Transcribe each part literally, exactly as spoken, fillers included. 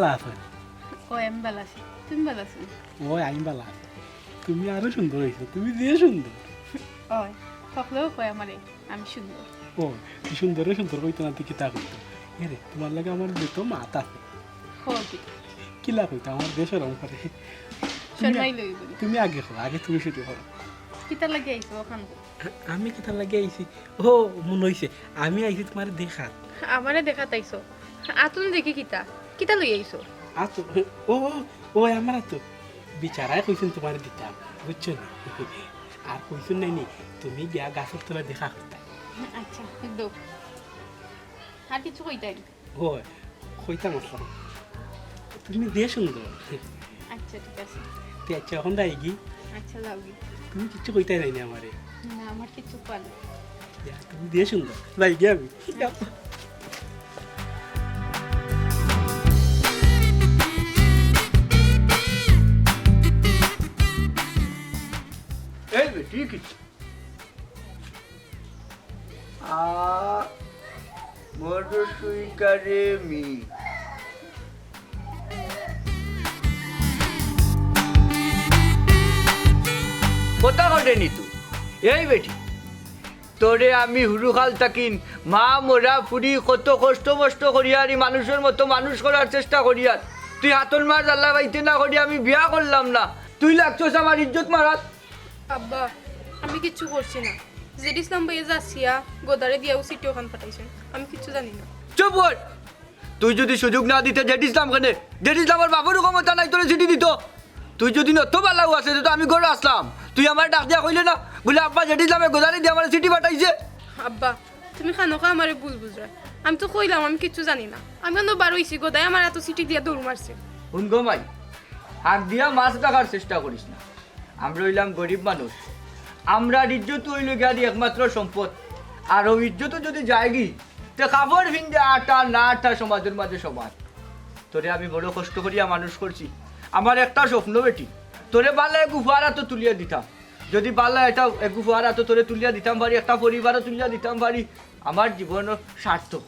ভালা আছো নি? অয়, আমি ভালা আছি। তুমি ভালা আছো নি? অয়, আমি ভালা আছি। তুমি আরো সুন্দর অইছো, তুমি যে সুন্দর। অয়, হকলেও কয় আমারে আমি সুন্দর। অয়, তুই সুন্দরে সুন্দর কইতো না, তুই কিতা কইতো? এরে, তুমার লগে আমার যত মাত আছে। কও কিতা? কিলা কইতো, আমার যে শরম করে। তুমি শরমাই লই বলি। তুমি আগে কও, আগে তুমি শুরু করো। কিতার লাগি আইছো অখান? আ-, আমি কিতার লাগি আইছি? ও, মনো অইছে, আমি আইছি তুমারে দেখাত। আমারে দেখাত আইছো? আতুন দেখি কিতা? কিতা লই আইছো? আতো, ও, ও, ও, আমার আতো। বিচারায় কইছইন তুমারে দিতাম, বুঝছো নি? আর কইছইন নায় নি, তুমি গিয়া গাছর তলায় দেখা করতায়। আচ্ছা, দেও। আর কিছু কইতায় নি? অয়, কইতাম আছলাম। তুমি যে সুন্দর। আচ্ছা, ঠিক আছে। তে আচ্ছা, অখন যাইগি? আচ্ছা, যাওগি। তুমি কিচ্ছু কইতায় নায় নি আমারে? না, আমার কিচ্ছু কওয়ার নাই। ইয়া, তুমি যে সুন্দর। যাইগি আমি। আচ্ছা। এই বেটি, কিচ্ছু আ, মধুসূইকারে মি। কথা ঘটে নি তো। এই বেটি, তোরে আমি হুরুকাল থাকিন মা মরা ফুরি কত কষ্ট মষ্ট করিয়ার, ই মানুষর মতো মানুষ করার চেষ্টা করিয়ার। তুই হাতর মার জ্বালা পাইতে না করি আমি বিয়া করলাম না। তুই লাগছস আমার ইজ্জত মারাত। আব্বা, আমি কিচ্ছু করছি না। জেড ইসলাম ভাইয়ে যাচিয়া গদারে দিয়া অউ চিঠি অখান পাঠাইছইন। আমি কিচ্ছু জানি না। চুপ কর। তুই যুদি সুযোগ না দিতে জেড ইসলাম কেনে? জেড ইসলামর বাপরও ক্ষমতা নাই তোরে চিঠি দিতো। তুই যুদি নত বালাউ আছে তো আমি ঘরো আছলাম। তুই আমারে ডাক দিয়া কইলে না, বুলে, "আব্বা, জেড ইসলামে গদারে দিয়া আমারে চিঠি পাঠাইছে।" আব্বা, তুমি খানোকা আমারে ভুল বুঝরায়। আমি তো কইলাম আমি কিচ্ছু জানি না। আমি অনো বার অইছি, গদায় আমার আতো চিঠি দিয়া দৌড় মারছে। হুন গো মাই, হাত দিয়া মাছ ডাকার চেষ্টা করিস না। আমরা অইলাম গরিব মানুষ, আমরার ইজ্জত অইলো গিয়া দি একমাত্র সম্পদ। আর অউ ইজ্জত যুদি যায়গি, তে কাপড় ফিন্দে আটা না আটা সমাজর মাঝে সমান। তোরে আমি বড় কষ্ট করিয়া মানুষ করছি, আমার একটা স্বপ্ন বেটি, তোরে বালা এগু ফুয়ার আতো তুলিয়া দিতাম। যুদি বালা একটা এগু ফুয়ার আতো তোরে তুলিয়া দিতাম পারি, একটা পরিবারও তুলিয়া দিতাম পারি, আমার জীবন সার্থক।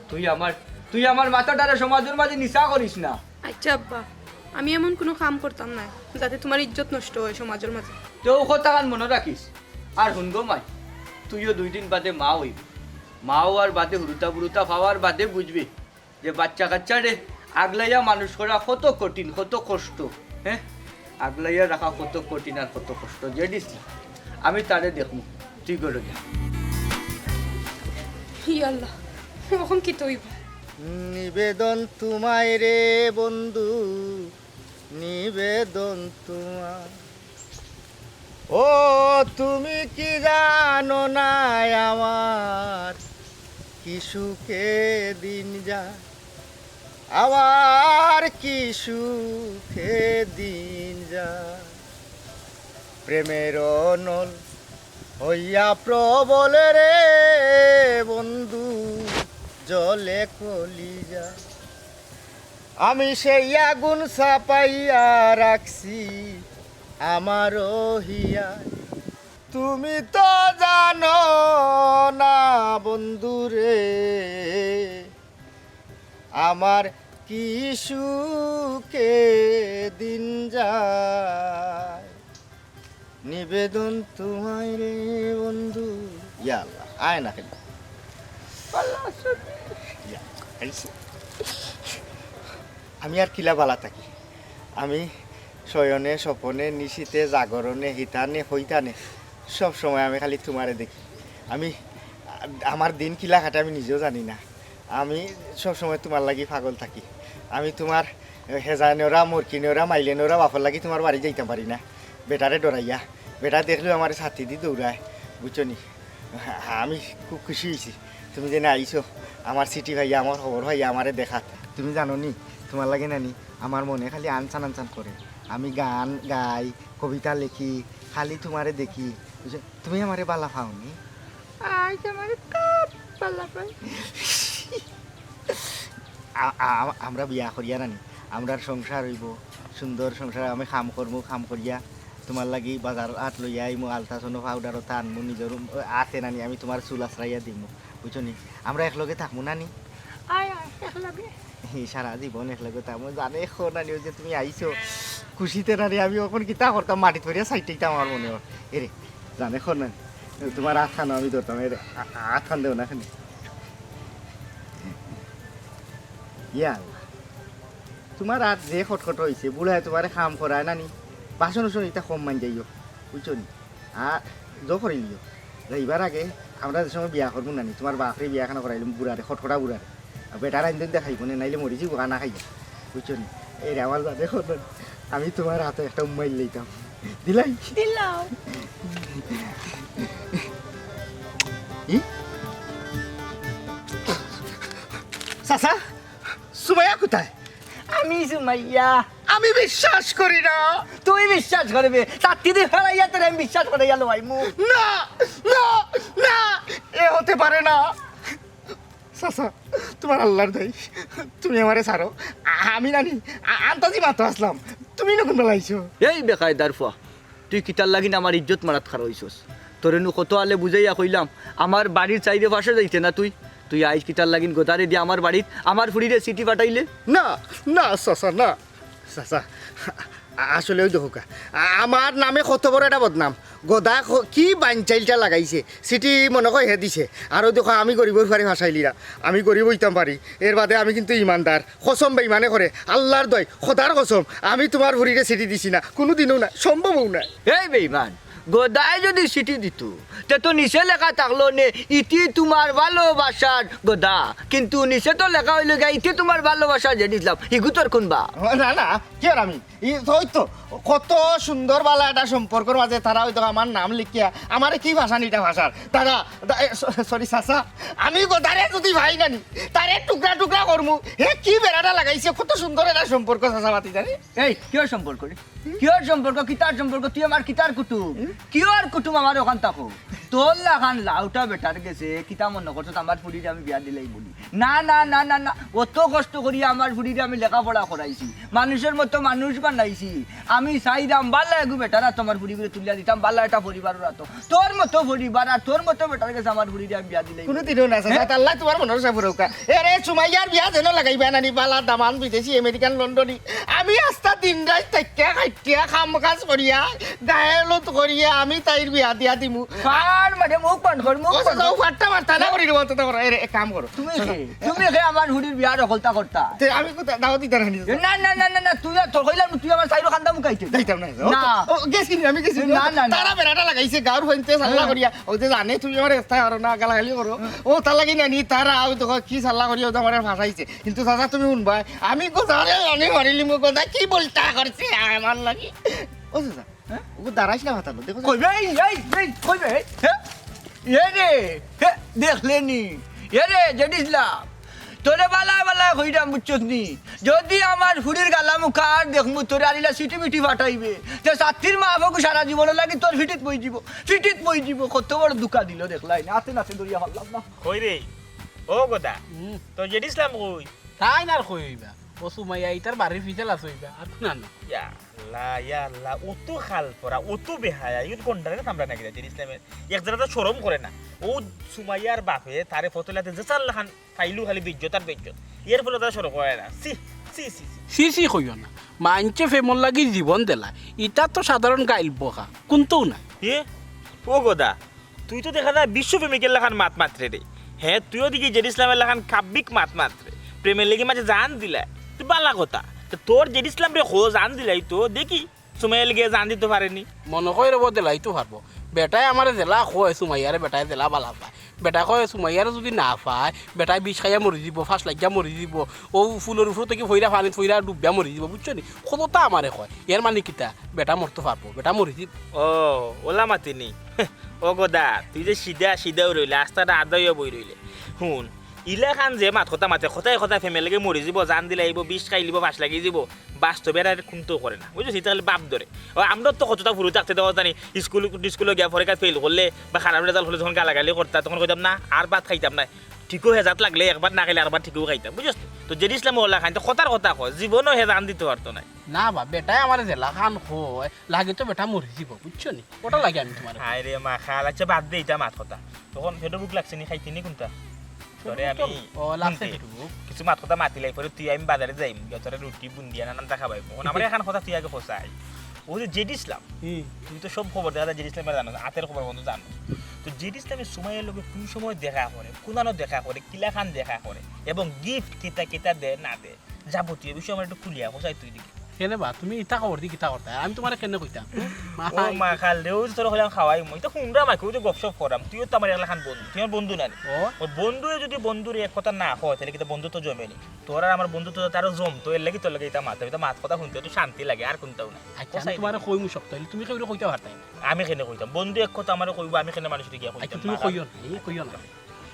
তুই আমার, তুই আমার মাথাটারে সমাজর মাঝে নিচা করিস না। আচ্ছা আব্বা, আমি এমন কুনু কাম করতাম নায় যাতে তুমার ইজ্জত নষ্ট অয় সমাজর মাঝে। তে অউ কথাখান মনো রাখিস। আর হুন গো মাই, তুইও দুই দিন বাদে মা অইবি। মা অওয়ার বাদে হুরুতা বুরুতা পাওয়ার বাদে বুঝবি যে বাচ্চা কাচ্চারে আগলাইয়া মানুষ করা কত কঠিন, কত কষ্ট। হ্যাঁ, আগলাইয়া রাখা কত কঠিন আর কত কষ্ট। জেড ইসলাম, আমি তারে দেখমু, তুই ঘরো যা। ই আল্লাহ, অখন কিতা অইবো? নিবেদন তোমায় রে বন্ধু, নিবেদন তোমায়। ও তুমি কি জানো না আমার কি সুখে দিন যায়, আমার কি সুখে দিন যায়। প্রেমের অনল হইয়া প্রবল রে বন্ধু, জ্বলে কলিজা। আমি সেই আগুন চাপাইয়া রাখছি আমারও হিয়া। তুমি তো জানো না বন্ধু রে, আমার কি সুখে দিন যায়। নিবেদন তোমায় রে বন্ধু। ইয়া আল্লাহ, আয় না কেন? ইয়া, আইছে। আমি আর কিলা বালা থাকি? আমি শয়নে, স্বপনে, নিশিতে, জাগরণে, হিতানে, হইতানে সব সময় আমি খালি তোমারে দেখি। আমি, আমার দিন কিলা কাটে আমি নিজেও জানি না। আমি সব সময় তোমার লাগি পাগল থাকি। আমি তোমার হেজায় নেওরা, মরকি নেওরা, মাইলে নেওরা বাপর লাগি তোমার বাড়ি যাইতাম পারি না। বেটারে ডরাইয়া, বেটা দেখলেও আমারে ছাতি দি দৌড়ায়, বুঝছো নি? আমি খুব খুশি অইছি তুমি যে না আইছো, আমার চিঠি পাইয়া, আমার খবর পাইয়া, আমারে দেখাত। তুমি জানো নি, তোমার লাগি নানি আমার মনে খালি আনছান আনছান করে। আমি গান গাই, কবিতা লেখি, খালি তোমারে দেখি, বুঝছো? তুমি আমারে বালা পাও নি? আইজ আমারে খুব বালা পাই। আ-, আ-, আমরা বিয়া করিয়া নানি, আমরার সংসার অইবো, সুন্দর সংসার, আমি কাম করমু, কাম করিয়া তোমার লাগি বাজার হাট লইয়া আইমু, আলতা চুনো পাউডার অতা আনমু, নিজর রুম আছে নানি, আমি তোমার চুল আছড়াইয়া দিমু, বুঝছো নি? আমরা একলগে থাকমু নানি। আয়, আয়, একলগে। এই সারা জীবন একলগে থাকমু। জানে খো নানি, ওই যে তুমি আইছো, খুশিতে নানি আমি অখন কিতা করতাম, মাটিত পড়িয়া সাইডটাইতাম আমার মনে অয়। এরে, জানে খো নানি, তুমার আতখান আমি ধরতাম, এরে, আ-, আ-, আতখান দেও না খানি। ইয়া আল্লাহ, তুমার আত যে খটখট অইছে, বুড়ায় তুমারে কাম করায় নানি, বাসন উসন ইতা কম মাঞ্জাইও, বুঝছো নি? আর জো করিলিও, যাইবার আগে আমরা যে সময় বিয়া করমু নানি, তুমার বাপরে বিয়া খানা করাইলাম বুড়ারে, খটখটা বুড়ারে। আর বেটার আইন দেখাইব না, নাইলে মরি যাইব খানা খাইয়া, বুঝছো নি? এরে আমার জানে খো নানি, আমি তুমার আতো একটা উম্মাইল লইতাম, দিলাই? দিলাও। ই? চাচা, সুমাইয়া কোথায়? আমি সুমাইয়া। আমি বিশ্বাস করি না। তুই বিশ্বাস করবে? তাত্তি দি ফেলাইয়া তোরে আমি বিশ্বাস করাইয়া লইমু। না, না, না, এ হতে পারে না। চাচা, তুমার আল্লার দোয়াই, তুমি আমারে ছাড়ো। আ-, আমি নানি, আ-, আন্তাজি মাতো আছলাম। তুমি নু কুনবালা আইছো? এই বেকায়দার ফুয়া, তুই কিতার লাগিন আমার ইজ্জত মারাত খাড়া অইছস? তোরে নু কত আলে বুঝাইয়া কইলাম, আমার বাড়ির চাইরে পাশে যাইতে না তুই। তুই আইজ কিতার লাগিন গদারে দিয়া আমার বাড়িত আমার ফুড়িরে চিঠি পাঠাইলে? না, না, চাচা, না। চাচা, আ-, আসলে ওই দেখো কা, আ-, আমার নামে কত বড় একটা বদনাম। গদা খ-, কি বাইনচাইলটা লাগাইছে, চিঠি মনে কয় হে দিছে। আর ওই দেখো, আমি গরিবর ফুয়ারে ফাঁসাইলিরা, আমি গরিব অইতাম পারি, এর বাদে আমি কিন্তু ইমানদার। কসম বেইমানে করে, আল্লার দোয়াই, খোদার কসম, আমি তুমার ফুড়িরে চিঠি দিছি না, কুনুদিনও না, সম্ভবও না। এই বেইমান, গদায় যুদি চিঠি দিত, তে তো নিচে লেখা থাকলো নে, "ইতি তুমার ভালোবাসার গদা।" কিন্তু নিচে তো লেখা অইলো গিয়া, "ইতি তুমার ভালোবাসার জেড ইসলাম।" হিগু তোর কুনবা? ও, না, না, কি আর আমি? ই, ওই তো, কত সুন্দর বালা একটা সম্পর্কর মাঝে তারা ওই তো আমার নাম লিখিয়া, আমারে কি ভাষা নিটা ভাষার। তারা, দা-, এ, স-, sorry, চাচা, আমি গদারে যুদি ভাই নানি, তারে টুকরা টুকরা করমু। হে কি বেড়াটা লাগাইছে, কত সুন্দর একটা সম্পর্ক, চাচা, মাতি জানি। এই, কিয়র সম্পর্ক রে? কিয়র সম্পর্ক? কিতার সম্পর্ক? তুই আমার কিতার কুটুম? কিয়র কুটুম আমার অখান থাকো? তোর লাখান লাউটা বেটার গেছে, কিতা মনো করছস আমার ফুড়িরে আমি বিয়া দিলাই বুলি? না, না, না, না, না, অত কষ্ট করি আমার ফুড়িরে আমি লেখাপড়া করাইছি, মানুষর মতো মানুষ বানাইছি। আমি চাইরাম বালা এগু বেটার আতো আমার ফুড়িগুরে তুলিয়া দিতাম, বালা একটা পরিবারর আতো। তোর মতো পরিবার আর তোর মতো বেটার গেছে আমার ফুড়িরে আমি বিয়া দিলাই। কুনুদিনও না, চাচা, হ্যাঁ? আল্লায় তুমার মনর আশা পুরাউক্কা। এরে, সুমাইয়ার বিয়া যেন লাগাইবা নানি, বালা দামান বিদেশি, আমেরিকান, লন্ডনি। আমি আস্তা দিন রাইত থাকিয়া, খাইটিয়া, কাম কাজ করিয়া, গায়ে হলুদ করিয়া, আমি তাইর বিয়া দিয়া দিমু। আর মানে মুখ বন্ধ কর, মুখ ও বন্ধ চাচা, কর। ও ফাট্টা মারতা না করি রে, বলতে তো করো। এরে, এক কাম করো। তুমি কি? তুমি কি আমার ফুড়ির বিয়ার হকলতা করতা? তে আমি কোথায় দাওয়াত দিতে রাখি? না, না, না, না, না, তুই আর তোর কইলাম, তুই আমার চাইরো কান্দা মুখাইতে। যাইতাম না। ও, না। ও, গেছি নি, আমি গেছি নি। না, না, না। তারা বেড়াটা লাগাইছে, গাউর হইতে সাল্লা হ্যাঁ। করিয়া। ও যে জানে তুমি আমার এস্তায় পারো না, গালাগালি করো। ও তার লাগি নানি, তারা ওই দেখো কি সাল্লা করিয়া, ও তো আমার ফাঁসাইছে। কিন্তু চাচা তুমি শুনবায়, আমি কোথায় আমি মারিলি মুখ কোথায় কি বলতা করছে আমার লাগি। ও চাচা, হ্যাঁ? ও দাঁড়াইস না মাথালো, দেখো। কইবে, এই, এই, এই, কইবে, এই, হ্যাঁ? এ রে, হে, দেখলে নি? এ রে, জেড ইসলাম, তোরে বালায় বালায় কইরাম, বুঝছস নি? যুদি আমার ফুড়ির গালা মুখা আর দেখমু, তোরে আরিলা সিটি মিটি ফাটাইবে। তে সাত্তির মা বাবাকে সারা জীবনর লাগি তোর ফিটিত বই দিব, ফিটিত বই দিব। কত বড় দুকা দিল দেখলাই না, আতে নাতে ধরিয়া পারলাম না। কই রে? ও গদা, হুম। তোর জেড ইসলাম কই? তাইন আর কই অইবা? ও সুমাইয়া ইতার বাড়ির পিছে লাছ অইবা, আর কুনানো? ইয়া আল্লাহ, ইয়া আল্লাহ, অত খাল পরা, অত বেহায়া, ইগুত গন্ডারে কামড়া না কিতা জেড ইসলামে? এক জারা তো শরম করে না। ও সুমাইয়ার বাপে তারে ফতলাতে যে চার লাখান পাইলু খালি বেইজ্জত আর বেইজ্জত। এর ফলে তারা শরম করে না। ছি, ছি, ছি, ছি। ছি ছি কইও না। মাইনষে প্রেমর লাগি জীবন দিলা। ইতা তো সাধারণ গাইল বকা। কুনতৌ না। এ? ও গদা, তুই তো দেখা যায় বিশ্ব প্রেমিকের লাখান মাত মাতরে রে। হ্যাঁ, তুইও দেখি জেড ইসলামের লাখান কাব্যিক মাত মাতরে। প্রেমের লাগি মাঝে জান দিলা। তুই বালা কথা। তো তোর জেড ইসলাম রে খো জান দিলাই তো দেখি। সুমাইয়ার লাগি জান দিতো পারেনি। মনো কয় রে বো দিলাইতো পারবো। বেটায় আমারে যেলা কয় সুমাইয়ারে, বেটায় যেলা বালা পায়। বেটায় কয় সুমাইয়ারে যুদি না পায়, বেটায় বিষ খাইয়া মরি যিবো, ফাঁস লাগিয়া মরি যিবো। অউ ফুলর উপর থাকি পইড়া পানিত পইড়া ডুবিয়া মরি যিবো, বুঝছো নি? কততা আমারে কয়। এর মানে কিতা? বেটা মরতো পারবো, বেটা মরি যিবো। ও, অলা মাতি নি। ও গদা, তুই যে সিধা সিধাউ রইলে, আস্তাটা আদাইও বই রইলে। হুন, ইলাখান যে মাত কথা মাতে, কথায় কথায় প্রেমের লাগি মরি যিবো, জান দিলাইবো, বিষ খাইলিবো, ফাঁস লাগি যিবো। বাস্তবে এরা কুনতৌ করে না, বুঝছস? ইতা খালি বাপ ধরে। ও, আমরা তো কততা ফুরু থাকতে দেখো জানি, স্কুল টিস্কুলো গিয়া পরীক্ষা ফেল করলে বা খারাপ রেজাল্ট করলে যখন গালাগালি করতা, তখন কইতাম না, আর ভাত খাইতাম না। ঠিকও হেজাত লাগলে একবার না খাইলে আরবার ঠিকও খাইতাম, বুঝছস? তো জেড ইসলাম অলা খান, তো কথার কথা কয়, জীবনও হে জান দিতো পারতো নায়। না বা, বেটায় আমারে যেলাখান কয়, লাগে তো বেটা মরি যিবো, বুঝছো নি? অটা লাগে আমি তুমারে। হায় রে মা, খাল, আচ্ছা, বাদ দে ইতা মাত কথা। তখন পেটো ভুক লাগছে নি, খাইতে নি কুনতা? তোরে আমি ও, লাস্টে হুনতে। কিছু মাত কথা মাতিলাই, পরে তুই আমি বাজারে যাইমু, গিয়া তোরে রুটি বুন্দিয়া নানানটা খাবাইমু। অখন আমার এখান কথা তুই আগে কছাই। ও যে জেড ইসলাম, হুম। তুই তো সব খবর দেখা যায় জেড ইসলামের জানো, আতের খবর বন্ধু জানো। তো জেড ইসলামে সুমাইয়ার লগে কুন সময় দেখা করে, কুনানো দেখা করে, কিলাখান দেখা করে, এবং গিফট কিতা কিতা দে না দে, যাবতীয় বিষয় আমার একটু খুলিয়া কছাই তুই দেখি। কেনে বা, তুমি ইতা খবর দি কিতা করতায়? আমি তুমারে কেনে কইতাম? ও মাই। মাখাল রে, ওই যে তোরে কইলাম খাওয়াইমু, ইতা হুনরা মাকে, ওই যে গপসপ করাম, তুইও তো আমার একলাখান বন্ধু, তুই আমার বন্ধু না রে। ও। ওই বন্ধুয়ে যদি বন্ধুরে এক কথা না কয়, তাইলে কিতা বন্ধুত্ব জমে নি? তোর আর আমার বন্ধুত্ব যাতে আরো জমতো, এর লাগি তোর লগে ইতা মাত, ইতা মাত কথা হুনতে একটু শান্তি লাগে, আর কুনতাও না। আচ্ছা, আমি কছাই তুমারে দেখি। কইমু শক্ত অইলে, তুমি কেউরে কইতায় পারতায় না। আমি কেনে কইতাম, বন্ধু এক কথা আমারে কইবো, আমি কেনে মানুষরে গিয়া আচ্ছা, কইতাম, তুমি মারাম। কইও না, এই কইও না।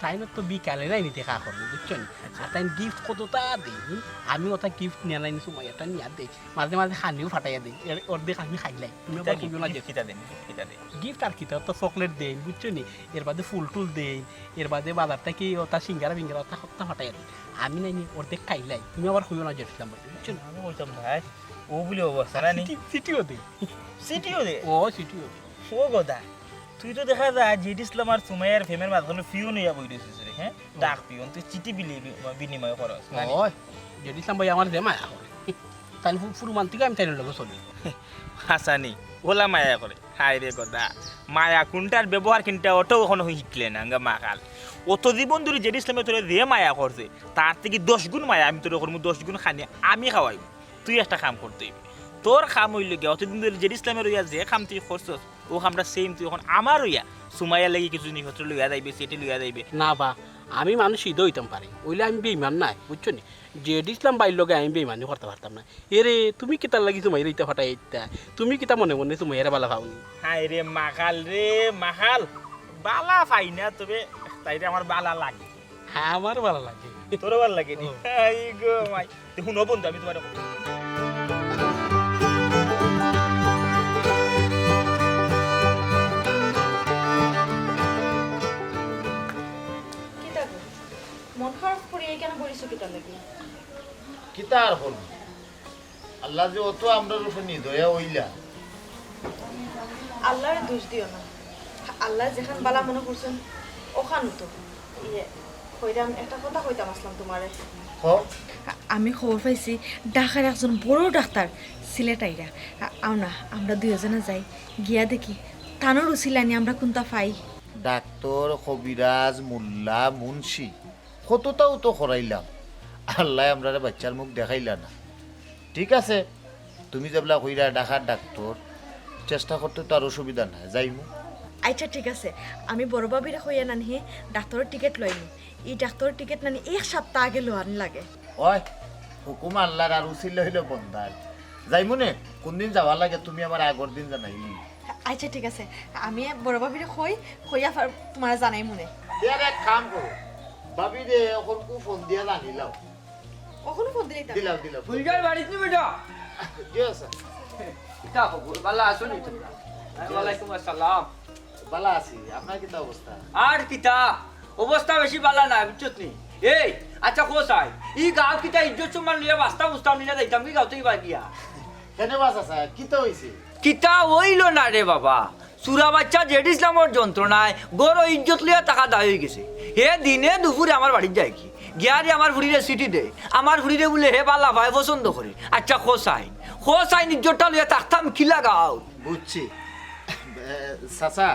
তাইন তো বিকালে নাইনি দেখা করবো, বুঝছো নি? আচ্ছা। আর তাইন গিফট কততা দেইন, হুম? আমি ওটা গিফট নিয়া নাইনি, সুমাইয়াটা নিয়া দেই। মাঝে মাঝে খানিও ফাটাইয়া দেই, এর অর্ধেক আমি খাইলাই। তুমি আবার কইও না যে গিফট কিতা দেইন, গিফট কিতা দেইন? গিফট আর কিতা, ওটা চকলেট দেইন, বুঝছো নি? এর বাদে ফুল টুল দেইন, এর বাদে বাজার থাকি ওটা সিঙ্গারা ফিঙ্গারা ওটা হপ্তা ফাটাইয়া দেইন। আমি নাইনি অর্ধেক খাইলাই, তুমি আবার কইও না যে ইসলাম ভাই, বুঝছো নি? আমি কইতাম ভাই, ও বলে অবস্থা না নি? সিটি, সিটিও দেই। সিটিও দে? ও, সিটিও দেই। ও গদা, তুই তো দেখা যায় জেড ইসলাম আর সুমাইয়ার প্রেমের মাঝখানে পিয়ন অইয়া বই রইছিস রে, হ্যাঁ? ও। ডাক পিয়ন, তুই চিঠি বিলি-, বিনিময় করস, না নি? ও, জেড ইসলাম ভাই আমার যে মায়া করে। তাইন ফু-, ফুরু মানতে গিয়ে আমি তাইন লগে চলি। হাসানি, ওলা মায়া করে। হায় রে গদা, মায়া কুনটার ব্যবহার কিনটা ওটাও এখনো শিখলে না, আঙ্গা মাখাল। অত জীবন ধরে জেড ইসলামে তোরে যে মায়া করছে, তার থাকি দশ গুণ মায়া আমি তোরে করমু, দশ গুণ খানি আমি খাওয়াইমু। তুই একটা কাম করতে অইবে। তোর কাম অইলো গিয়া, অতদিন ধরে জেড ইসলামে রইয়া যে কাম তুই করছস, ও কামটা সেম তুই অখন আমার অইয়া সুমাইয়ার লাগি কিছু জিনিসপত্র লইয়া যাইবে, সেটি লইয়া যাইবে। না বা, আমি মানুষ সিধা অইতাম পারি, অইলে আমি বেইমান নায়, বুঝছো নি? জেড ইসলাম ভাইর লগে আমি বেইমানি করতাম পারতাম না। এরে, তুমি কিতার লাগি সুমাইয়ারে ইতা ফাটাই দিতা? তুমি কিতা মনে মনে সুমাইয়ারে বালা পাও নি? হায় রে মাখাল রে মাখাল, বালা পাই না, তবে তাইরে আমার বালা লাগে। আমার বালা লাগে। তোরও বালা লাগে নি? ও। আই গো মাই। তে হুনো বন্ধু, আমি তুমারে কই। কিতা গো? মন খারাপ করি কেনে বইছো কিতার লাগি? কিতা আর করমু? আল্লায় যে অত আমরার উপরে নির্দয়া অইলা। আল্লারে দোষ দিও না, আল্লায় যেখান বালা মনে করছইন, অখানউ তো। ইয়ে, কইরাম, একটা কথা কইতাম আছলাম তুমারে। কও। আমি খবর পাইছি, ঢাকার একজন বড় ডাক্তার সিলেট আইরা। আ-, আও না, আমরা দুইওজনে যাই, গিয়া দেখি, তানর উছিলায় নি আমরা কুনতা পাই। ডাক্তর, কবিরাজ, মোল্লা, মুন্সি, কততাউ তো করাইলাম, আল্লায় আমরারে বাইচ্চার মুখ দেখাইলা না। ঠিক আছে, তুমি যেবলা কইরায় ঢাকার ডাক্তর, চেষ্টা করতে তো আর অসুবিধা নাই, যাইমু। আইচ্ছা, ঠিক আছে, আমি বড় ভাবিরে কইয়া নানহি ডাক্তরর টিকেট লইমু। ই ডাক্তরর টিকেট নানি এক সাপ্তা আগে লওয়ানি লাগে। ওই, হুকুম আল্লার আর উছিলা অইলো বন্দার। যাইমু নে, কুনদিন যাওয়া লাগে তুমি আমারে আগর দিন জানাইলিও। আইচ্ছা, ঠিক আছে, আমি বড় ভাবিরে কই, কইয়া ফা-, তুমারে জানাইমু নে। তে আর এক কাম করো, ভাবিরে অখনকু ফোন দিয়া জানিলাও। অখনউ ফোন দিলাইতাম। দিলাও, দিলাও। ফুলজার বাড়িত নি বেটা? জি, স্যার। কিতা খবর? বালা আছো নি তুমরা? জি। ওয়ালাইকুম আসসালাম। বালা আছি, আপনার কিতা অবস্থা? আর কিতা? অবস্থা বেশি বালা নায়, বুঝছত নি? এই, আইচ্ছা, কও চাই, ই গাঁওত কিতা ইজ্জত সম্মান লইয়া বাস্তা বুঝতাম নি না, যাইতাম কি গাঁওত ইবার গিয়া? কেনে বা চাচা, কিতা অইছে? কিতা অইলো না রে বাবা, চুরা বাইচ্চা জেড ইসলামর যন্ত্রণায় ঘরো ইজ্জত লইয়া থাকা দায় অইগেছে। হে দিনে দুপুরে আমার বাড়িত যায় কি? গিয়ারে আমার ফুড়িরে চিঠি দেয়। আমার ফুড়িরে বুলে হে বালা পায়, পছন্দ করে। আইচ্ছা, কও চাই, কও চাই, ইজ্জতটা লইয়া থাকতাম কিলা গাঁওত? বুঝছি। এ, চাচা,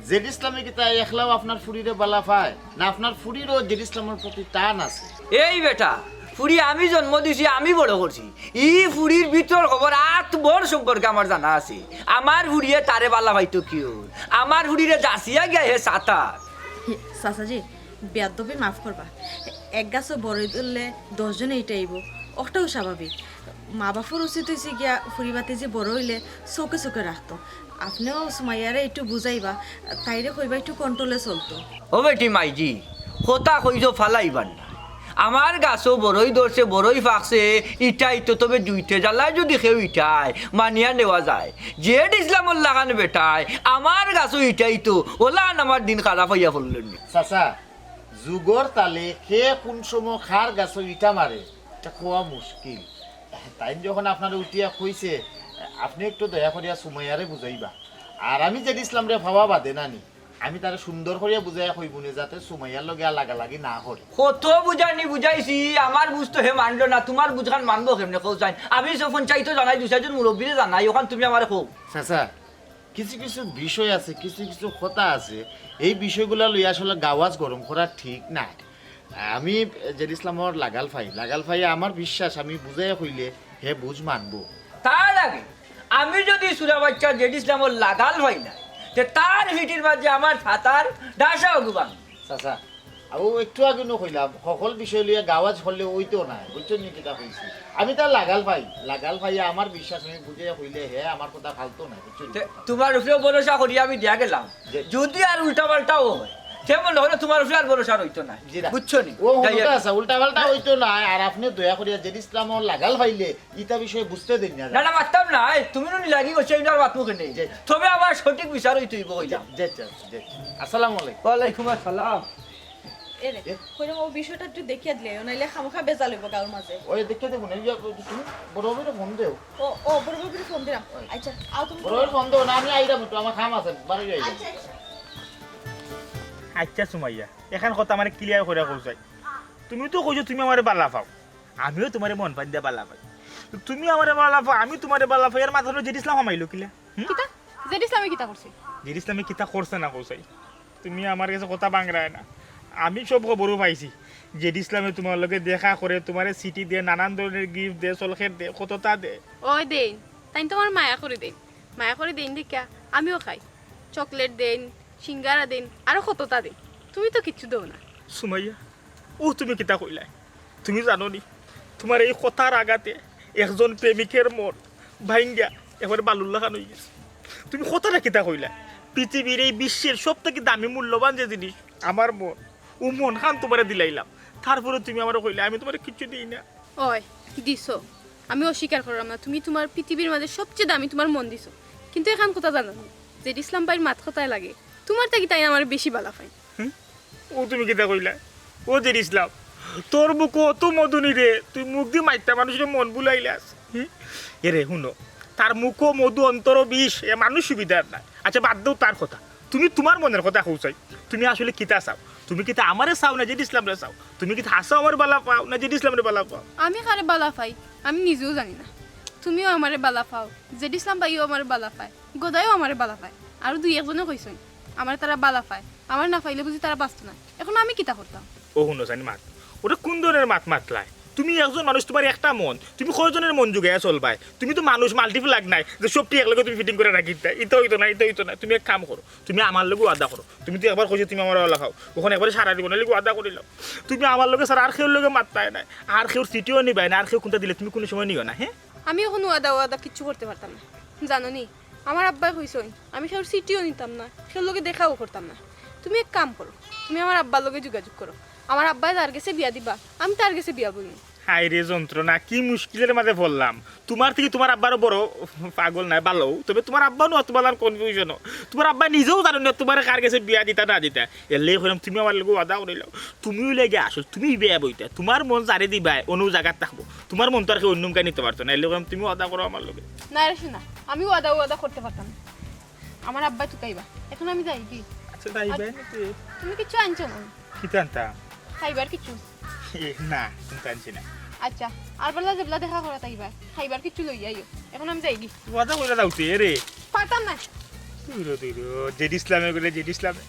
জেড ইসলামে কিতা একলাউ আপনার ফুড়িরে বালা পায়? না আপনার ফুড়িরও জেড ইসলামর প্রতি টান আছে? এই বেটা, ফুড়ি আমি জন্ম দিছি, আমি বড় করছি। ই ফুড়ির ভিতর খবর আত বর সম্পর্কে আমার জানা আছে। আমার ফুড়িয়ে তারে বালা পাইতো কিওর? আমার ফুড়িরে যাচিয়া গিয়া হে চাতা। হি, চাচাজি, বেয়াদবি মাফ করবা। এক গাছো বড়ই ধরলে দশ জনে ইটাইবো, অটাউ স্বাভাবিক। মা বাপর উচিত অইছে গিয়া ফুড়ি ভাতিজি বড় অইলে চউখে চউখে রাখতো। আপনেও সুমাইয়ারে একটু বুঝাইবা, তাইরে কইবা একটু কন্ট্রোলে চলতো। ও বেটি মাইজি, কথা কইছো ফালাইবার না। আমার গাছো বড়ই ধরছে, বড়ই পাকছে, ইটাইতো, তবে জুইতে জ্বালায় যদি কেউ ইটায়, মানিয়া নেওয়া যায়। জেড ইসলামর লাখান বেটায় আমার গাছো ইটাইতো, অলান আমার দিন খারাপ অইয়া পড়লো নি। চাচা, যুগর তালে কে কুন সময় কার গাছো ইটা মারে, ইটা কওয়া মুশকিল। তাইন যখন আপনারে উঠিয়া কইছে, আপনে একটু দয়া করিয়া সুমাইয়ারে বুঝাইবা। আর আমি জেড ইসলামরে পাওয়া বাদে নানি, আমি তারে সুন্দর করিয়া বুঝাইয়া কইমুনে যাতে সুমাইয়ার লগে আর লাগালাগি না করে। কত বুঝানি বুঝাইছি, আমার বুঝ তো হে মানলো না, তুমার বুঝখান মানবো কেমনে কও চাইন? আমি সব পঞ্চায়েত জানাই, দুই চাইরজন মুরব্বিরে জানাই, অখান তুমি আমারে কও। চাচা, কিছু কিছু বিষয় আছে, কিছু কিছু কথা আছে, এই বিষয়গুলা লইয়া আসলে গাওয়াজ গরম করা ঠিক না। আমি জেড ইসলামর লাগাল পাই, লাগাল পাই আমার বিশ্বাস আমি বুঝাইয়া কইলে হে বুঝ মানবো। তার আগে আমি যদি সুরা বাচ্চা জেড ইসলামর লাগাল পাই না, তে তার পিঠির মাঝে আমার ফাতার ডাসা অগুবান। চাচা, ও একটু আগে নু কইলাম, সকল বিষয় লইয়া গাওয়াজ করলে অইতো না, বুঝছো নি কিতা কইছি? আমি তার লাগাল পাই, লাগাল পাইয়া আমার বিশ্বাস আমি বুঝাইয়া কইলে হে আমার কথা ফালতো না, বুঝছো নি? তে তুমার উপরেও ভরসা করি আমি দিয়া গেলাম। জি। যদি আর উল্টা পাল্টাও হয়, তে মনে করো তুমার উপরে আর ভরসা রইতো না। জি না। বুঝছো নি? ও যাই হোক। কথা আছে, উল্টা পাল্টা অইতো না। আর আপনে দয়া করিয়া জেড ইসলামর লাগাল পাইলে ইতা বিষয়ে বুঝতে দেন না। না, না, মাততাম না। এই, তুমি নু নিলাগি করছো, এইবার মাতমু কেনে? জি। তবে আমার সঠিক বিচার অইতে অইবো কইলাম। জি, জি, জি। আসসালামু আলাইকুম। ওয়ালাইকুম আসসালাম। এরে, এ? কইলাম ও বিষয়টা একটু দেখিয়া দিলে, নাইলে খামোখা বেজাল অইবো গাঁওর মাঝে। ওই দেখিয়া দেবো না, এই যে তুমি বড় ভাবিরে ফোন দেও। ও, ও, বড় ভাবিরে ফোন দিলাম। ওই। আচ্ছা, আও তুমি। বড় ভাবিরে ফোন দেও না, আমি আইরাম একটু, আমার কাম আছে, বাড়ি যাই। আচ্ছা, আচ্ছা। আচ্ছা সুমাইয়া, এখান কথা মানে ক্লিয়ার করে কও চাই। তুমি তো কইছো তুমি আমারে বালা পাও, আমিও তুমারে মন প্রাণ দিয়া বালা পাই। তুমি আমারে বালা পাও, আমি তুমারে বালা পাই, এর মাঝে জেড ইসলাম হামাইলো কিলা? হুম? কিতা? জেড ইসলামে কিতা করছে? জেড ইসলামে কিতা করছে না কও চাই? তুমি আমার গেছে কথা বাংরায় না, আমি সব খবরও পাইছি। জেড ইসলামে তুমার লগে দেখা করে, তুমারে চিঠি দে, নানান ধরনের গিফট দে, চকলেট দে, কততা দে। ওই দেইন, তাইন তুমার মায়া করি দেইন, মায়া করি দেইন দেখিয়া আমিও খাই। চকলেট দেইন, সিঙ্গারা দেইন, আরো কততা দেইন। তুমি তো কিচ্ছু দেও না। সুমাইয়া, ও তুমি কিতা কইলায়? তুমি জানো নি, তুমার এই কথার আঘাতে একজন প্রেমিকের মন ভাইঙ্গা একেবারে বালুর লাখান অই গেছে। তুমি কথাটা কিতা কইলায়? পৃথিবীর এই বিশ্বের সব থাকি দামি মূল্যবান যে জিনিস আমার মন, ও মন খান তুমারে দিলাইলাম, তারপরে তুমি আমারে কইলায় আমি তুমারে কিচ্ছু দেই না। ওই, দিছো, আমি অস্বীকার করলাম না, তুমি তুমার পৃথিবীর মাঝে সবচেয়ে দামি তুমার মন দিছো, কিন্তু এখান কথা জানো নি, জেড ইসলাম ভাইর মাত কথায় লাগে, তুমার থাকি তাইন আমারে বেশি বালা পাইন। হুম? ও তুমি কিতা কইলায়? ও জেড ইসলাম, তোর মুখো অত মধু নি রে, তুই মুখদি মাতিয়া মানুষর মন ভুলাইলাস। হুম? এরে হুনো, তার মুখো মধু অন্তরো বিষ, এ মানুষ সুবিধার নায়। আচ্ছা বাদ দেও তার কথা, তুমি তুমার মনের কথা কও চাই, তুমি আসলে কিতা চাও? তুমি কিতা আমারে চাও না জেড ইসলামরে চাও? তুমি কিতা হাছাউ আমারে বালা পাও না জেড ইসলামরে বালা পাও? আমি কারে বালা পাই আমি নিজেও জানি না। তুমিও আমারে বালা পাও, জেড ইসলাম ভাইও আমারে বালা পায়, গদাইও আমারে বালা পায়, আরো দুই একজনে কইছইন আমারে তারা বালা পায়, আমারে না পাইলে বুঝি তারা বাঁচতো না। এখন আমি কিতা করতাম? ও হুনো চাইন মাত, ওটা কুন ধরনের মাত মাতলায়? তুমি একজন মানুষ, তুমার একটা মন, তুমি কয়জনের মন জুগাইয়া চলবায়? তুমি তো মানুষ মাল্টিপ্লাগ নায় যে সবটি একলগে তুমি ফিটিং করি রাখি দিতায়। ইতা অইতো না, ইতা অইতো না। তুমি এক কাম করো, তুমি আমার লগে ওয়াদা করো। তুমি তো একবার কইছো তুমি আমারে বালা পাও, অখন একবারে সারা জীবনর লাগি ওয়াদা করিলাও। তুমি আমার লগে ছাড়া আর কেউর লগে মাততায় নায়, আর কেউর চিঠিও নিবায় না, আর কেউ কুনতা দিলে তুমি কুনু সময় নিও না, হ্যাঁ? আমি অখন ওয়াদা ওয়াদা কিচ্ছু করতে পারতাম না, জানো নি? আমার আব্বায় কইছইন আমি কেউর চিঠিও নিতাম না, কেউর লগে দেখাও করতাম না। তুমি এক কাম করো, তুমি আমার আব্বার লগে যোগাযোগ করো, আমার আব্বায় যার গেছে বিয়া দিবা আমি তার গেছে বিয়া বইমু। হায় রে যন্ত্রণা, কি মুশকিলের মাঝে পড়লাম। তুমার থাকি তুমার আব্বারও বড় পাগল নায়, বালাউ। তবে তুমার আব্বা নু অত বালার কনফিউশন। তুমার আব্বা নিজেও জানইন না তুমারে কার গেছে বিয়া দিতা না দিতা। এর লাগি কইলাম তুমি আমার লগে ওয়াদা করিলাও। তুমি অইলায় গিয়া আসল, তুমি বিয়া বইতা। তুমার মন যারে দিবায়, অনো জাগাত থাকবো। তুমার মন তো আর কেউ অন্য মুখে নিতে পারতো না। এর লাগি কইলাম তুমি ওয়াদা করো আমার লগে। না রে সোনা, আমি ওয়াদা ওয়াদা করতে পারতাম না। আমার আব্বায় তুকাইবা। এখন আমি যাইগি। আচ্ছা, যাইবায় না তে? তুমি কিচ্ছু আনছো না? কিতা আনতাম? খাইবার কিচ্ছু? এ, না, কুনতা আনছি না। আচ্ছা, আর বেলা যেবলা দেখা করাত আইবায়, খাইবার কিচ্ছু লইয়া আইও। এখন আমি যাইগি। ওয়াদা কইরা যাও তে, এরে। পারতাম না। দূর, দূর, জেড ইসলামে গেলে জেড ইসলামে।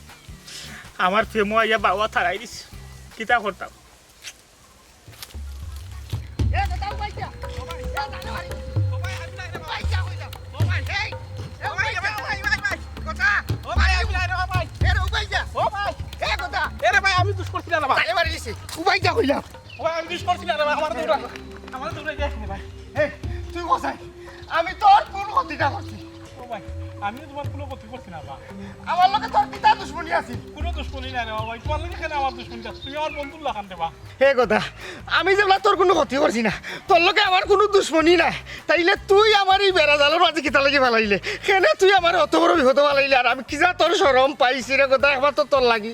আমার প্রেমো আইয়া বাওয়া থারাই দিছে। কিতা করতাম? এরে ভাই, আমি দুষ করছি না রে ভাই। ও ভাই, আমি দুষ করছি না রে ভাই, আমারে দৌড়া, আমারে দৌড়াই দে রে ভাই। এই, তুই কোথায়? আমি তোর কোন ক্ষতিটা করছি? ও ভাই, আমি তো তোমার কোনো ক্ষতি করছি না ভাই। আমার লগে তোর কিতা দুশমনি আছিল? কোনো দুশমনি নাই রে ভাই, তোমার লগে কেনে আমার দুশমনি আছে? তুমি আমার বন্ধুর লাখান রে ভাই। হে কথা, আমি যেবলা তোর কোনো ক্ষতি করছি না, তোর লগে আমার কোনো দুশমনি নাই, তাইলে তুই আমার এই বেড়া জালর মাঝে কিতা লাগি ফালাইলে? কেনে তুই আমার অত বড় বিপদো ফালাইলে? আর আমি কিজা তোর শরম পাইছি রে কথা, একবার তো তোর লাগি।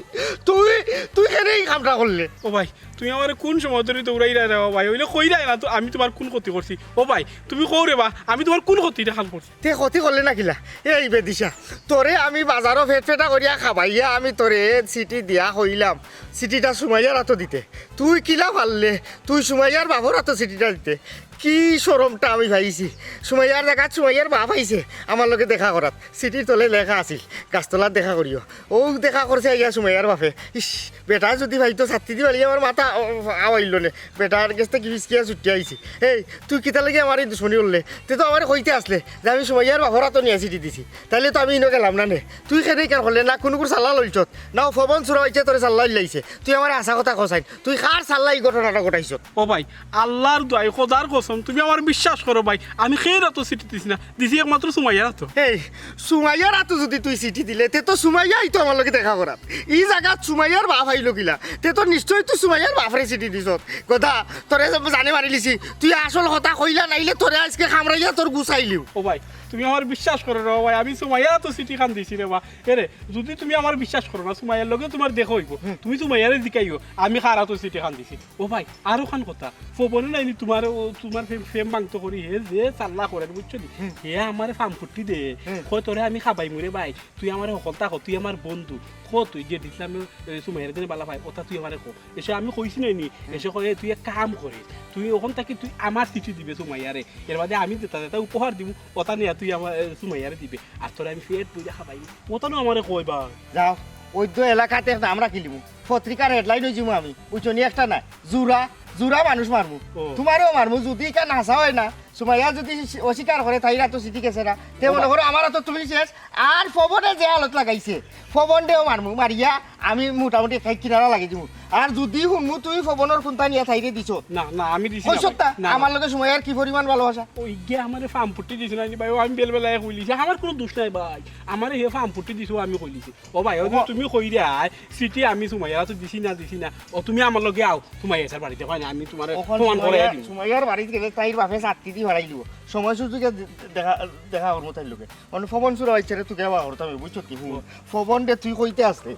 তুই, তুই কেনে এই কামটা করলে? ও ভাই, তুমি আমারে কুন সময় ধরি দৌড়াইরায় রে বা ভাই? অইলে কইরায় না তো আমি তুমার কুন ক্ষতি করছি? ও ভাই, তুমি কও রে বা, আমি তুমার কুন ক্ষতিটা খান করছি? তে ক্ষতি করলে না কিলা? এই বেদিশা, তোরে আমি বাজারো ফেটফেটা করিয়া খাবাইয়া আমি তোরে চিঠি দিয়া কইলাম চিঠিটা সুমাইয়ার আতো দিতে। তুই কিলা পারলে? তুই সুমাইয়ার বাফর আতো চিঠিটা দিতে। কি শরমটা আমি পাইছি। সুমাইয়ার জাগাত সুমাইয়ার বাফ আইছে আমার লগে দেখা করাত। চিঠির তলে লেখা আছিল, "গাছতলাত দেখা করিও।" অউ দেখা করছে আইয়া সুমাইয়ার বাফে। ইস, বেটা যুদি পাইতো ছাত্তি দি বাড়ি আমার মাথা আ-, আওয়াইলো নে। বেটার গেছ থাকি ফিসকিয়া ছুটিয়া আইছি। এই, তুই কিতার লাগি আমার এই দুশমনি করলে? তে তো আমারে কইতে আছলে যে আমি সুমাইয়ার বাফর আতো নিয়া চিঠি দিছি। তাইলে তো আমি ইনো গেলাম না নে। তুই কেনে ইকান করলে না কুনুকুর সাল্লা লইছত, না ও ফবন চুরা অইছে তোরে সাল্লা লইলাইছে। তুই আমারে হাছা কথা কছাইন। তুই কার সাল্লা ই ঘটনাটা ঘটাইছত? ও ভাই, আল্লার দোয়াই, খোদার কসম, তুমি আমারে বিশ্বাস করো ভাই, আমি কেউর আতো চিঠি দিছি না, দিছি একমাত্র সুমাইয়ার আতো। এই, সুমাইয়ার আতো যুদি তুই চিঠি দিলে, তে তো সুমাইয়াই তো আমার লগে দেখা করাত। ই জাগাত সুমাইয়ার বাফ আইলো কিলা? তে তো নিশ্চয় তুই সুমাইয়ার বাফরে চিঠি দিছত। গধা, তোরে জানে মারিলিছি। তুই আসল কথা কইলা, নাইলে তোরে আইজকে কামড়াইয়া তোর গুছাইলিও। ও ভাই, তুমি আমারে বিশ্বাস করো রে ভাই, আমি সুমাইয়ার আতো চিঠিখান দিছি রে বা। এরে, যুদি তুমি আমারে বিশ্বাস করো না, সুমাইয়ার লগে তুমার দেখা অইবো। তুমি সুমাইয়ারে জিকাইও, আমি কার আতো চিঠিখান দিছি। ও ভাই, আরোখান কথা, ফবনে নাইনি তুমার, ও তুমার ফেম, ফেম ভাংতো করি হে যে চাল্লা করের, বুঝছো নি? হে আমারে ফামফুটি দে, কয় তোরে আমি খাবাইমু রে ভাই, তুই আমারে হকলতা ক, তুই আমার বন্ধু, ক তুই যে দিছলাম, এ, সুমাইয়ারে দিনে বালা পায়, ওটা তুই আমারে ক। এসে আমি কইছি নাইনি, এসে কয়, "এ, তুই এক কাম করিস, তুই অখন থাকি তুই আমার চিঠি দিবে সুমাইয়ারে, এর বাদে আমি যেটা যেটা উপহার দিমু, ওটা নিয়া তুই আমার, এ, সুমাইয়ারে দিবে, আর তোরে আমি পেট ভরিয়া খাবাইমু।" ওটা নু আমারে কয় বা। যাও, অউ তো এলাকাত এক নাম রাখিলিমু, পত্রিকার headline অইযিমু আমি, বুঝছো নি? একটা না, জুরা, জুরা মানুষ মারমু। ও। তুমারেও মারমু, যুদি ইখান হাছা অয় না, সুমাইয়া যুদি অস্বীকার করে, তাইর আতো চিঠি গেছে না, তে মনো করো আমার আতো তুমি শেষ। আর ফবনে যে হালত লাগাইছে, ফবনরেও মারমু, মারিয়া আমি মোটামুটি একটা কিনারা লাগাই দিমু। আর যুদি হুনমু তুই ফবনর কুন্তা নিয়া তাইরে দিছো। না, না, আমি দিছি না কইছত ভাই। তা? না, না। আমার লগে সুমাইয়ার কি পরিমাণ ভালোবাসা? ওই গিয়া আমারে ফামফুটি দিছে না নি ভাই, ও আমি বেলবেলায় কইলিছি, আমার কুনু দুষ নাই ভাই, আমারে হে ফামফুটি দিছে, ও আমি কইলিছি। ও ভাই, ও যে তুমি কইরায়, চিঠি আমি সুমাইয়ার আতো দিছি না, দিছি না। ও তুমি আমার লগে আও, সুমাইয়া স্যার বাড়িত, কয় না, আমি তুমারে অখন প্রমাণ করাইয়া দিমু। সুমাইয়ার বাড়িত গেলে তাইর বাফে ছাত্তি দি ফাড়াইলিবো। সময় সুযোগে দে-, দেখা, দেখা করমু তাইর লগে। মানে ফবন চুরা অইছে রে, তুই কেবা করতাম, বুঝছত কি? হুন, ফবনরে তুই কইতে আছলে।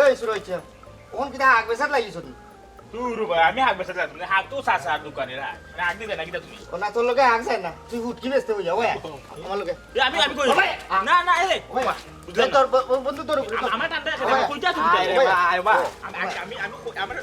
এই চুরা অইছে। অখন কিতা হাক বেচাত লাগিছ তুই? দুরু ভাই, আমি হাক বেচাত যাইতাম না, হাক তো চাচার দোকানে, না? মানে হাক দিবে না কিতা তুমি? ও না, তোর লগে হাক যায় না, তুই হুটকি বেচতে অইয়া, ওয়া, আমার লগে। এ, আমি, আমি কই? ও ভাই, আ- না, না, এ, ওয়া। বুঝলাম না। তোর ব-, ব-, বন্ধু তোর উপরে। আ-, আমার ঠান্ডা আছে না, ওয়া, আমি কইতা তুমি ওয়া, তাই রে, ওয়া, ভাই, ভাই। ওয়া। আমি, আমি, আমি, আমার,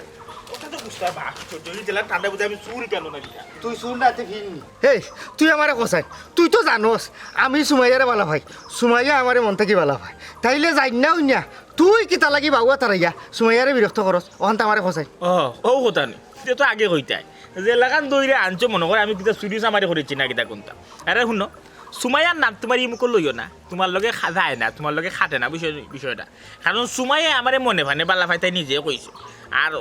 ওটা তো বুঝতে পারবা, যদি জেলা ঠান্ডা বুঝে আমি চুর কেন না কিতা? তুই চুর না, তুই ফিরনি। এই, তুই আমারে কছাইন, তুই তো জানোস, আমি সুমাইয়ারে বালা পাই, সুমাইয়া আমারে মন থাকি বালা পায়। তাইলে যাইন না অইনা, তুই কিতা লাগি বাউয়া তারাইয়া সুমাইয়ারে বিরক্ত করস? অখানতা আমারে কছাইন। ও, ও কথা নি। ইতা তো আগে কইতায়। যে লাখান দইরে আনছো মনো করে আমি কিতা চুরি চামারি করিছি না কিতা কুন্তা। আরে হুনো, সুমাইয়ার নাম তুমার ই মুখো লইও না। তুমার লগে খা-, যায় না, তুমার লগে খাটে না বিষয়, বিষয়টা। কারণ সুমাইয়া আমারে মনে প্রাণে বালা পায়, তাই নিজে কইছে। আর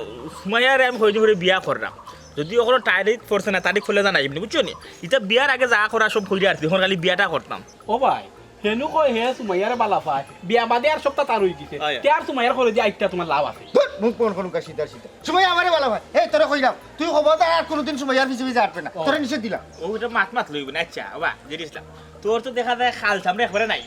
সুমাইয়ারে আমি কয়দিন পরে বিয়া কররাম। যুদি অখনো তারিখ পড়ছে না, তারিখ পড়লে জানাইমুনে, বুঝছো নি? ইতা বিয়ার আগে যা করা সব কইরা আর কি, অখন খালি বিয়াটা করতাম। ও ভাই, হেনু কয় হে সুমাইয়ারে বালা পায়, বিয়া বাদে আর সবতা তার অইগেছে। অয়। তে আর সুমাইয়ার ঘরো দি আইতা তুমার লাভ আছে? ধুর, মুখ বন্ধ করুন কা, সিধা সিধা। সুমাইয়া আমারে বালা পায়। এই, তোরে কইলাম, তুই খবরদার আর কুনুদিন সুমাইয়ার পিছে পিছে আটবে না। ও। তোরে নিষেধ দিলাম। ও, ইটা মাত মাত লইবে না। আচ্ছা, বাবা, জিনিস না। তোর তো দেখা যায় খাল চামড়া একবারে নাই।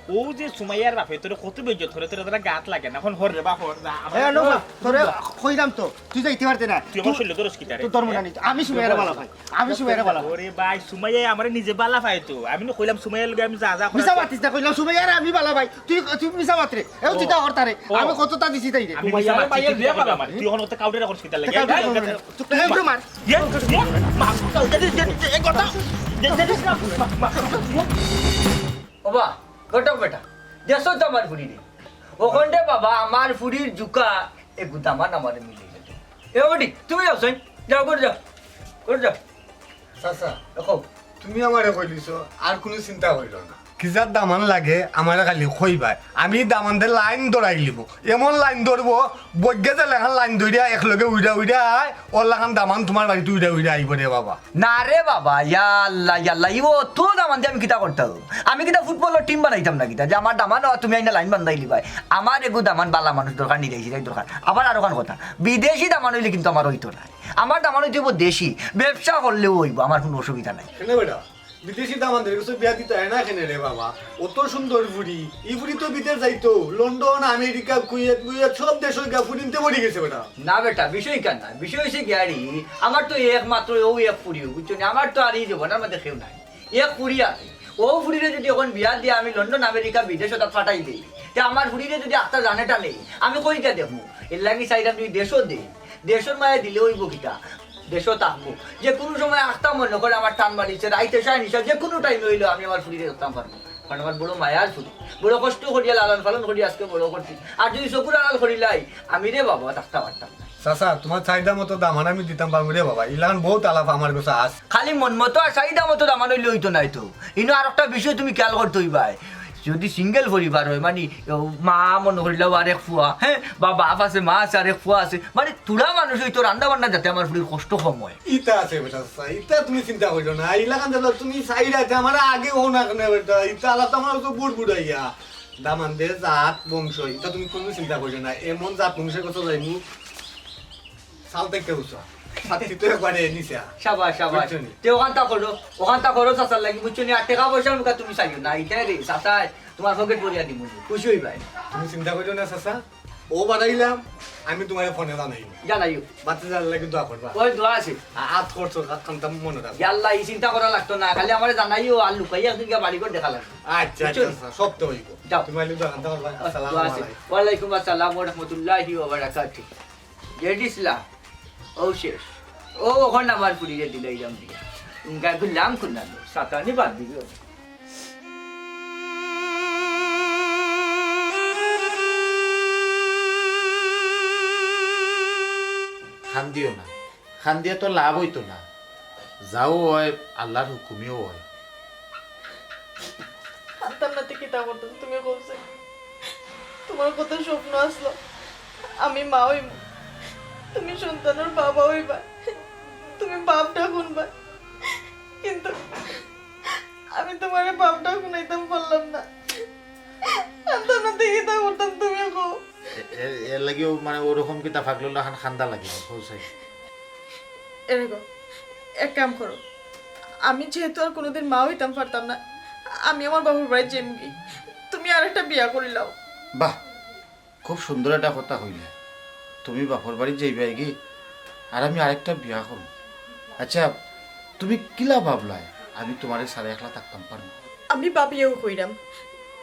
ও যে সুমাইয়ার বাপে তোরে কত বেইজ্জত করে, তোরে তারা গাত লাগে না। অখন হর রে বাপ, হর না। আমার এ, আনো, তোরে কইলাম তো, তুই যাইতে পারতে না। তুই আমার তুই, শরীরে ধরস কিতা রে? তোর ধর্ম না নিত। আমি সুমাইয়ারে বালা পাই। আমি সুমাইয়ারে বালা পাই। ওরে ভাই, সুমাইয়া আমারে নিজে বালা পায় তো। আমি না কইলাম সুমাইয়ার লগে আমি যা যা করার মিছা মাতিস না, কইলাম সুমাইয়ারে আমি বালা পাই। তুই, তুই মিছা মাত রে। এও ও। চিন্তা করতা রে। ও। আমি কতটা দিছি তাইরে। আমি মিছা মারছি, তুই কিতা মারলি? তুই অখন কথা কাউরে রাখস কিতা লাগে? কাউরে এই, রাখস এই, না। এই, চুপ করে এই, মার। ইয়ে, ইয়ে, মা, এই, এই, এই, এই, কথা। ইয়ে, ইয়ে, ইয়ে, মা, মা, মা, ইয়ে। ওবা, ঘটক বেটা, দেশো তো আমার ফুরি নেই। ওখানে বাবা, আমার ফুরির জুকা, এ গুদামান আমারে মিলে গেল। এ ওটি, তুমি যাও, সই, যাও, করে যাও, করে যাও। চাচা, দেখো। তুমি আমারে কইলিছো, আর কুনু চিন্তা করিও না। কিজার দামান লাগে, আমারে খালি কইবায়। আমি দামানদে লাইন ধরাইলিমু। এমন লাইন ধরবো, বৈজ্ঞা যে লাখান লাইন ধরিয়া একলগে উইড়া উইড়া আয়, অর লাখান দামান তুমার বাড়িত উইড়া উইড়া আইবো রে বাবা। না রে বাবা, ইয়া আল্লাহ, ইয়া আল্লাহ, ইবো অত দামানদে আমি কিতা করতাম? আমি কিতা ফুটবলর টিম বানাইতাম না কিতা? যে আমার দামান, ও তুমি আইনা লাইন বান্ধাইলিবায়। আমার এগু দামান বালা মানুষ দরকার, নিরাই সিরাই দরকার। আবার আরোখান কথা, বিদেশি দামান অইলে কিন্তু আমার অইতো না। আমার দামান অইতে অইবো দেশি, ব্যবসা করলেও অইবো, আমার কুনু অসুবিধা নাই। কেনে বেটা, বিদেশি দামানদের গেছে বিয়া দিতায় না কেনে রে বাবা? অত সুন্দর ফুড়ি, ই ফুড়ি তো বিদেশ যাইতো, লন্ডন, আমেরিকা, কুয়েত, কুয়েত সব দেশো গিয়া ফুড়িন্তে পড়ি গেছে বেটা। না বেটা, বিষয় ইখান না, বিষয় অইছে গিয়া রে, আমার তো একমাত্র অউ এক ফুড়ি, বুঝছো নি? আমার তো আর ই জমানার মাঝে কেউ নাই, এক ফুড়ি আছে। অউ ফুড়িরে যুদি অখন বিয়া দিয়া আমি লন্ডন, আমেরিকা, বিদেশো তাত ফাটাই দেই, তে আমার ফুড়িরে যুদি আখতা জানে টানে, আমি কই গিয়া দেখমু? এরলাগি চাইরাম যুদি দেশো দেই, দেশর মাঝে দিলে অইবো কিতা? দেশো থাকবো। যে কুনু সময় আখতা মনো করে আমার টান বাড়িছে, রাইতে সারা নিশা, যে কুনু টাইমে অইলেও আমি আমার ফুড়িরে ধরতাম পারমু। কারণ আমার বড় মায়ার ফুড়ি, বড় কষ্ট করিয়া লালন পালন করি আজকে বড় করছি। আর যুদি চকুর আড়াল করিলাই, আমি রে বাবা থাকতাম পারতাম না। চাচা, তুমার চাহিদা মতো দামান আমি দিতাম পারমু রে বাবা, ইলাখান বউত আলাপ আমার গেছে আছে। খালি মন মতো আর চাহিদা মতো দামান অইলে অইতো নায় তো। ইনো আরোকটা বিষয় তুমি খেয়াল করতে অইবায়, যুদি সিঙ্গেল পরিবার অয়, মানি, ও, মা মনো করিলাও আরেক ফুয়া, হ্যাঁ, বা বাপ আছে, মা আছে, আরেক ফুয়া আছে, মানি, থুড়া মানুষ অইতো রান্দা বান্না যাতে আমার ফুড়ির কষ্ট কম অয়। ইতা আছে বেটা চাচা, ইতা তুমি চিন্তা করিও না। ইলাখান যেলা তুমি চাইরায়, ইতা আমার আগে অয় না কেনে বেটা, ইতা আলাপ তো আমার তো বুড় বুড়াইয়া। দামানদের জাত বংশ, ইতা তুমি কুনু চিন্তা করিও না। এমন জাত বংশর কথা যাইমু, চাল থাকি উচা। ছাত্তি তো একবারে নিচা। শাবাশ, শাবাশ। বুঝছো নি? তে অখানতা করো, অখানতা করো চাচার লাগি, বুঝছো নি? আর টেকা পয়সার মুখা তুমি চাইও না, ইতারে চাচায় তুমার পকেট ভরিয়া দিমু, খুশি অইবায়। তুমি চিন্তা করিও না চাচা, অউ বাড়াইলাম, আমি তুমারে ফোনে জানাইমু। জানাইও। বাচ্চা যার লাগি দোয়া করবা। ওই দোয়া আছে। আ-, আত খরচ, আত খান্তা মনো রাখবা। ইয়া আল্লাহ, ই চিন্তা করা লাগতো না, খালি আমারে জানাইও, আর লুকাইয়া একদিন গিয়া বাড়ি ঘর দেখা লাগবো। আচ্ছা, বুঝছো আচ্ছা, নি? চাচা, সব তো অইবো। যাও। তুমি আইলে দোয়া খান্তা করবা। আসসালামু আলাইকুম। ওয়ালাইকুম আসসালাম ওয়া রাহমাতুল্লাহি ওয়া বারাকাতুহু। জেডিসলা, অউ শেষ। অউ অখন আমার ফুড়িরে দিলাইলাম বিয়া। ইনকা করলাম কুনানো, সাতানি বাদ দিবি। কান্দিও না, কান্দিয়া তো লাভ অইতো না। যাও অয়, আল্লার হুকুমেউ অয়। কান্তাম না তে কিতা করতাম, তুমি কও চাই। তুমার কত স্বপ্ন আছলো, আমি মা অইমু, তুমি সন্তানর বাবা অইবায়, তুমি বাপ ডাক হুনবায়। কিন্তু আমি তুমারে বাপ ডাক হুনাইতাম পারলাম না। কান্তাম না তে কিতা করতাম, তুমি কও। এ-, এ-, এরলাগিউ মানে অরকম কিতা পাগলর লাখান কান্দা লাগে, কও চাই। এরে গো, এক কাম করো, আমি যেহেতু আর কুনুদিন মা অইতাম পারতাম না, আমি আমার বাপর বাড়িত যাইমুগি, তুমি আরেকটা বিয়া করিলাও। বাহ, খুব সুন্দর একটা কথা কইলায়। তুমি বাপর বাড়িত যাইবায়গি, আর আমি আরেকটা বিয়া করমু। আচ্ছা, তুমি কিলা ভাবলায় আমি তুমারে ছাড়া একলা থাকতাম পারমু? আমি ভাবিয়াউ কইরাম,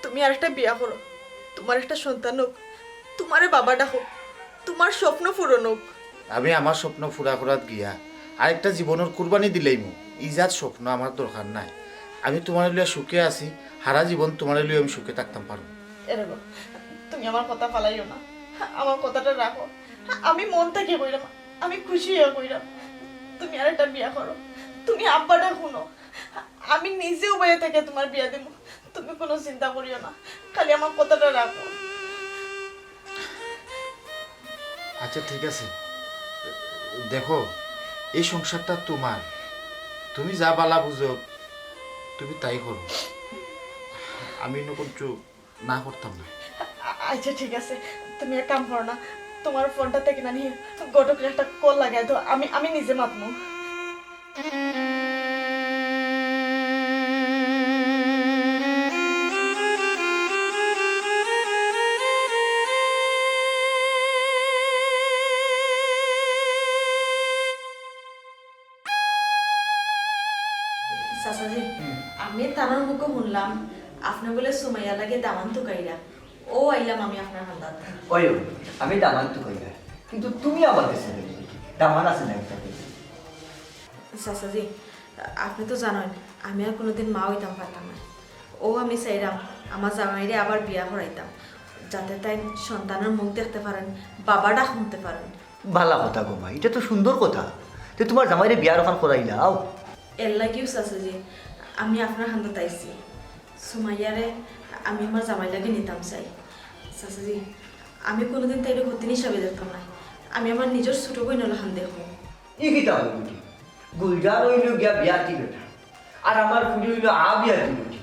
তুমি আরেকটা বিয়া করো, তুমার একটা সন্তান অউক, তুমারে বাবা ডাকউক, তুমার স্বপ্ন পূরণ অউক। আমি আমার স্বপ্ন পুরা করাত গিয়া আরেকটা জীবনর কুরবানি দিলাইমু। ই জাত স্বপ্ন আমার দরকার নাই। আমি তুমারে লইয়া সুখে আছি, হারা জীবন তুমারে লইয়া আমি সুখে থাকতাম পারমু। এরে গো, তুমি আমার কথা ফালাইও না, আমার কথাটা রাখো। আমি মন থাকি কইরাম, আমি খুশি অইয়া কইরাম, তুমি আরেকটা বিয়া করো, তুমি আব্বা ডাক হুনো। আমি নিজে উবাইয়া থাকি তুমার বিয়া দিমু, তুমি কুনু চিন্তা করিও না, খালি আমার কথাটা রাখো। আচ্ছা, ঠিক আছে। দেখো, এই সংসারটা তুমার, তুমি যা ভালা বুঝো, তুমি তাই করো। আমি ইনো কুন্তা না করতাম না। আ-, আচ্ছা, ঠিক আছে, তুমি এক কাম করো না, তুমার ফোনটা থাকি না নি, ঘটকরে একটা কল লাগাই দেও, আমি, আমি নিজে মাতমু। চাচাজি, হুম। আমি তানর মুখো হুনলাম, আপনে বুলে সুমাইয়ার লাগি দামান তুকাইরা। অউ আইলাম আমি আপনার হান্দাত। ওই, ওই, আমি দামান তুকাইরা। কিন্তু তুমি আমার গেছে দেখি, দামান আছে না একটা? চাচাজি, আপনে তো জানইন, আমি আর কুনুদিন মা অইতাম পারতাম নায়। অউ আমি চাইরাম, আমার জামাইরে আবার বিয়া করাইতাম, যাতে তাইন সন্তানর মুখ দেখতে পারইন, বাবা ডাক হুনতে পারইন। ভালা কথা গো মাই, ইটা তো সুন্দর কথা। তে তুমার জামাইরে বিয়ার অখান করাইলাও। এরলাগিউ চাচাজি, আমি আপনার হান্দাত আইছি। সুমাইয়ারে আমি আমার জামাইর লাগি নিতাম চাই। চাচাজি, আমি কুনুদিন তাইরে হতিন হিসাবে দেখতাম নায়। আমি আমার নিজর ছুটো বইনর লাখান দেখমু। ই কিতা অইলো বেটি? গুলজার অইলো গিয়া বিয়াতি বেটা, আর আমার ফুড়ি অইলো আবিয়াতি বেটি।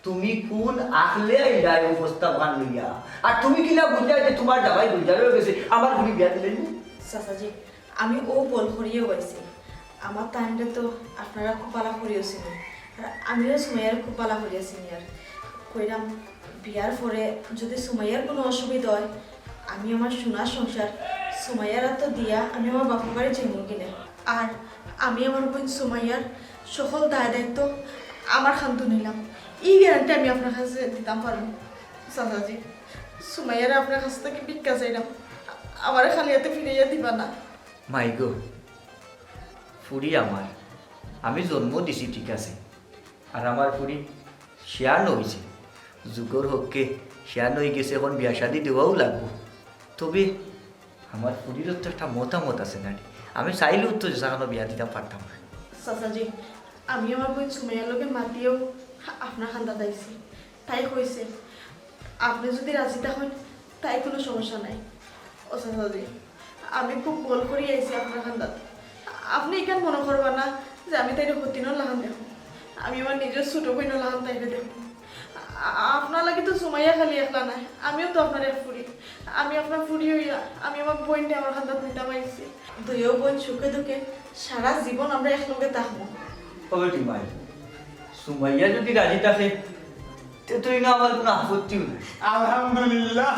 তুমি কুন আখলে আইলায় অউ প্রস্তাবখান লইয়া? আর তুমি কিলা বুঝলায় যে তুমার জামাই গুলজার অইগেছে, আমার ফুড়ি বিয়া দিলাইমু? চাচাজি, আমি অউ বল করিয়াউ আইছি। আমার তাইনরে তো আপনারা খুব ভালা করিয়া চিনইন, আর আমিও সুমাইয়ারে খুব ভালা করিয়া চিনি। আর কইরাম, বিয়ার পরে যুদি সুমাইয়ার কুনু অসুবিধা অয়, আমি আমার সোনার সংসার সুমাইয়ার আতো দিয়া আমি আমার বাপর বাড়ি যাইমু গিনে। আর আমি আমার বইন সুমাইয়ার সকল দায় দায়িত্ব আমার কান্দো নিলাম। ই গ্যারান্টি আমি আপনার কাছে দিতাম পারমু। চাচাজি, সুমাইয়ারে আপনার কাছ থাকি ভিক্ষা চাইরাম, আমারে খালি আতে ফিরাইয়া দিবা না। মাই গো, ফুড়ি আমার, আমি জন্ম দিছি ঠিক আছে, আর আমার ফুড়ি শিয়ান অইছে, যুগর হক্কে শিয়ান অইগেছে, অখন বিয়া শাদি দেওয়াউ লাগবো। তবে আমার ফুড়িরও তো একটা মতামত আছে না রে, আমি চাইলেউ তো যেসাখানো বিয়া দিতাম পারতাম না। চাচাজি, আমি আমার বইন সুমাইয়ার লগে মাতিয়াউ আপনার কান্দাত আইছি। তাই কইছে, আপনে যুদি রাজি থাকইন, তাই কুনু সমস্যা নাই। ও চাচাজি, আমি খুব বল করি আইছি আপনার কান্দাত। আপনে ইখান মনো করবা না যে আমি তাইরে হতিনর লাখান দেখমু। আমি আমার নিজর ছোট বইনর লাখান তাইরে দেখমু। আ-, আপনার লাগি তো সুমাইয়া খালি একলা নায়, আমিও তো আপনার এক ফুড়ি। আমি আপনার ফুড়ি অইয়া আমি আমার বইনরে আমার কান্দাত নিতাম আইছি। দুইও বইন সুখে দুঃখে সারা জীবন আমরা একলগে থাকমু। ও বেটি মাই, সুমাইয়া যুদি রাজি থাকে, তে তো ইনো আমার কুনু আপত্তিও নাই। আলহামদুলিল্লাহ।